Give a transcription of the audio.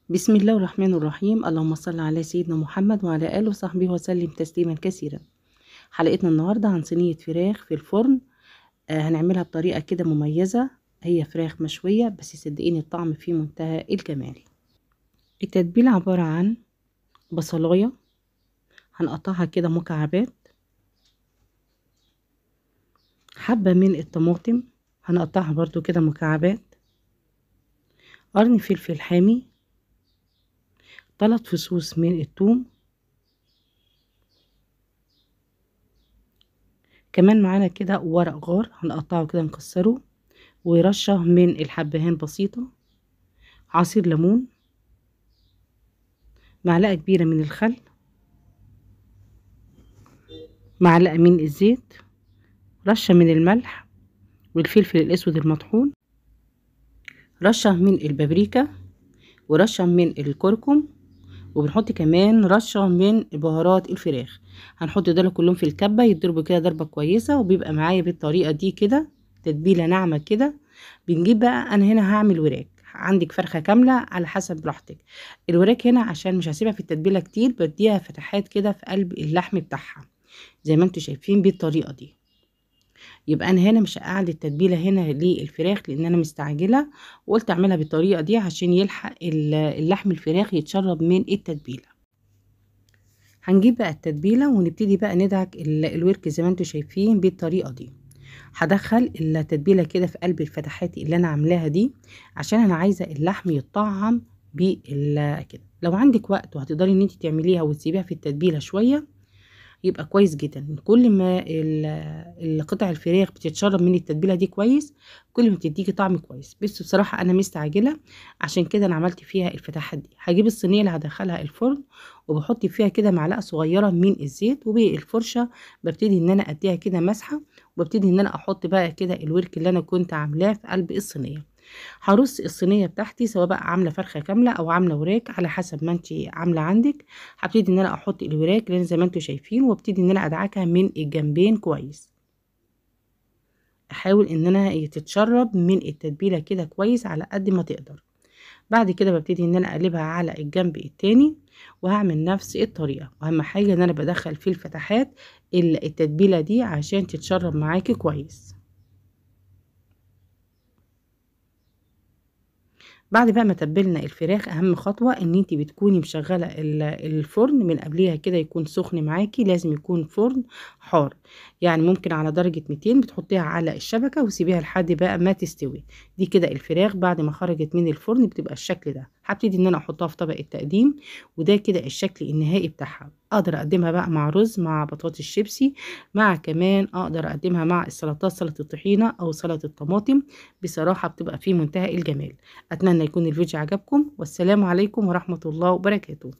بسم الله الرحمن الرحيم. اللهم صل على سيدنا محمد وعلى آله وصحبه وسلم تسليما كثيرا. حلقتنا النهاردة عن صينية فراخ في الفرن، هنعملها بطريقة كده مميزة، هي فراخ مشوية بس صدقيني الطعم في منتهى الجمال. التتبيلة عبارة عن بصلاية هنقطعها كده مكعبات، حبة من الطماطم هنقطعها برضو كده مكعبات، قرن فلفل حامي، 3 فصوص من الثوم، كمان معانا كده ورق غار هنقطعه كده نكسره، ورشة من الحبهان بسيطة، عصير ليمون، معلقة كبيرة من الخل، معلقة من الزيت، رشة من الملح والفلفل الأسود المطحون، رشة من البابريكا، ورشة من الكركم، وبنحط كمان رشة من بهارات الفراخ. هنحط دول كلهم في الكبة يتضربوا كده ضربة كويسة، وبيبقى معايا بالطريقة دي كده تتبيلة ناعمة كده. بنجيب بقى، أنا هنا هعمل وراك، عندك فرخة كاملة على حسب راحتك. الوراك هنا عشان مش هسيبها في التتبيلة كتير، بديها فتحات كده في قلب اللحم بتاعها زي ما انتوا شايفين بالطريقة دي. يبقى انا هنا مش هقعد التتبيله هنا للفراخ لان انا مستعجلة، وقلت اعملها بالطريقة دي عشان يلحق اللحم الفراخ يتشرب من التتبيله. هنجيب بقى التتبيله ونبتدي بقى ندعك الورك زي ما انتوا شايفين بالطريقة دي. هدخل التتبيله كده في قلب الفتحات اللي انا عاملاها دي عشان انا عايزه اللحم يتطعم بال كده. لو عندك وقت وهتقدري ان انت تعمليها وتسيبيها في التتبيله شوية يبقى كويس جدا. كل ما القطع الفراخ بتتشرب من التتبيله دي كويس، كل ما بتديكي طعم كويس. بس بصراحة انا مستعجلة عشان كده انا عملت فيها الفتحات دي. هجيب الصينية اللي هدخلها الفرن وبحط فيها كده معلقه صغيرة من الزيت، وبالفرشه ببتدي ان انا اديها كده مسحه، وببتدي ان انا احط بقى كده الورك اللي انا كنت عاملاه في قلب الصينية. هرص الصينية بتاعتي سواء بقى عامله فرخة كاملة او عامله وراك على حسب ما انت عامله عندك. هبتدي ان انا احط الوراك لان زي ما انتوا شايفين، وابتدي ان انا ادعكها من الجنبين كويس. احاول ان انا تتشرب من التتبيله كده كويس على قد ما تقدر. بعد كده ببتدي ان انا اقلبها على الجنب التاني، وهعمل نفس الطريقة. واهم حاجة ان انا بدخل في الفتحات التتبيله دي عشان تتشرب معاكي كويس. بعد بقى ما تبلنا الفراخ، اهم خطوة ان انت بتكوني مشغله الفرن من قبليها كده يكون سخن معاكي. لازم يكون فرن حار، يعني ممكن على درجه 200. بتحطيها على الشبكة وسيبيها لحد بقى ما تستوي. دي كده الفراخ بعد ما خرجت من الفرن بتبقى الشكل ده. هبتدي ان انا احطها في طبق التقديم، وده كده الشكل النهائي بتاعها. اقدر اقدمها بقى مع رز، مع بطاطس شيبسي، مع كمان اقدر اقدمها مع السلطات، سلطة الطحينه او سلطة الطماطم. بصراحة بتبقى في منتهى الجمال. اتمنى يكون الفيديو عجبكم، والسلام عليكم ورحمة الله وبركاته.